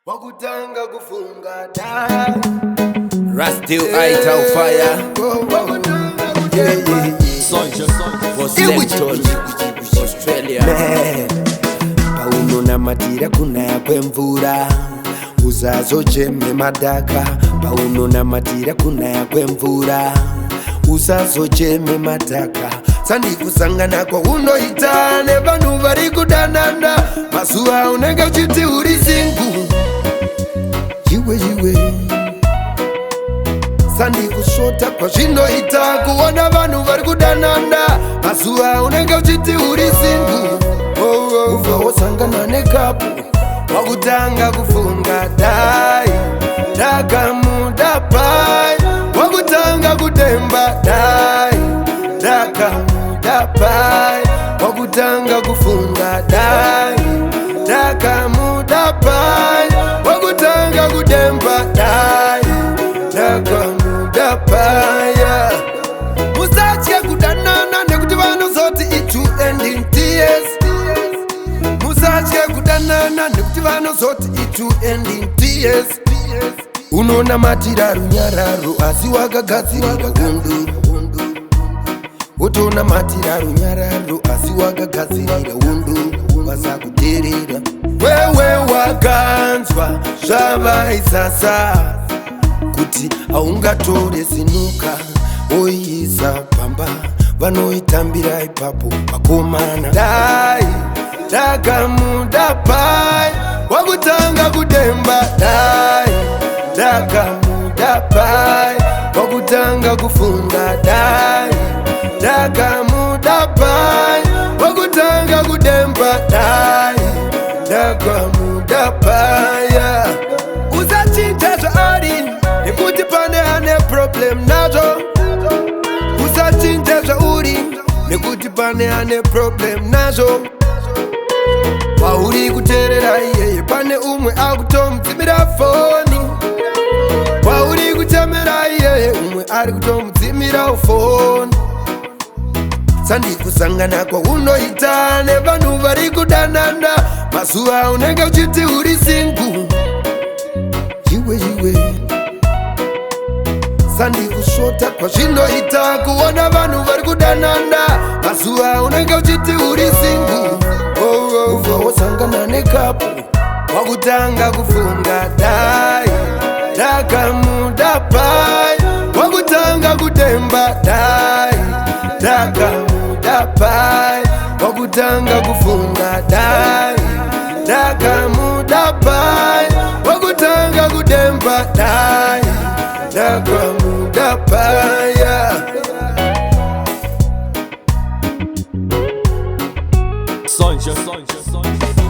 Wakutanga kufunga dai. Rastil Ital Fire Yeah, yeah, yeah. for Slemton, Australia. Man, paunonamatira kunaya kwemvura usazocheme madhaka. Paunonamatira kunaya kwemvura usazocheme madhaka. Sandikusangana kwaunoita nevanhu vari kudanana mazuva unenge uchiti uri single. Iwe iwe, sandikusvota kwazvinoita kuona vanhu vari kudanana mazuva unenge uchiti uri single. Ubva wosangana necouple, wakutanga kufunga dai ndakamuda pai. Wakutanga kudemba dai ndakamuda pai. Wakutanga kufunga dai ndakamuda pai. Wakutanga kudemba dai ndakamuda paya. Musatye kudanana nekuti vanozoti it will end in tears. Musatye kudanana nekuti vanozoti it will end in tears. Unonamatira runyararo asi wakagadzirira undu. Wotonamatira runyararo asi wakagadzirira undu. Vasakuteerera wewe wakanzwa zvavaisasa kuti haungatore sinuka oiisa pamba, vanoitambira ipapo vakomana. Dai ndakamuda pai. Wakutanga kudemba dai ndakamuda pai. Wakutanga kufunga dai ndakamuda pai. Wakutanga kudemba dai ndakamuda paya. Usachinja zvaari nekuti pane ane problem nazvo. Usachinja zvauri nekuti pane ane problem nazvo. Pauri kuteerera iyeye pane umwe akutomudzimira foni. Pauri kuchemera iyeye umwe ari kutomudzimira foni. Sandikusangana kwaunoita nevanhu vari kudanana mazuva unenge uchiti uri single. Iwe iwe, sandikusvota kwazvinoita kuona vanhu vari kudanana mazuva unenge uchiti uri single. Ubva wosangana necouple, wakutanga kufunga dai ndakamuda pai. Wakutanga kudemba dai ndakamuda pai. Wakutanga kufunga dai ndakamuda pai. Wakutanga kudemba dai ndakamuda paya. Sonja, Sonja, Sonja.